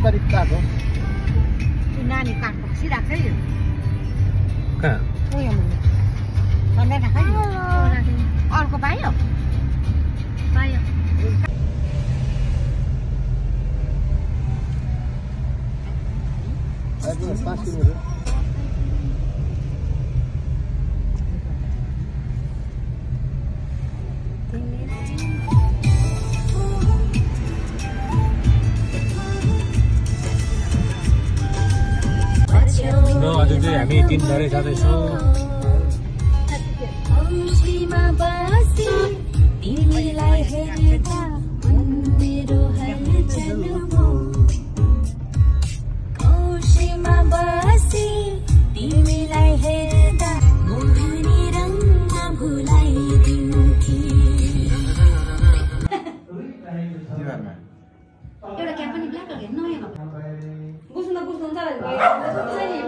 तारिक काट्यो नानी काट्नु बसिरहेको छ यो कहाँ उयो भन्दै राख अर्को पायो पायो 5 किलोमिटर अझै चाहिँ हामी 3 जनै जाँदैछौँ एउटा क्याप पनि ब्ल्याक हेर्न नयाँ बुझ्नु हुन्छ नि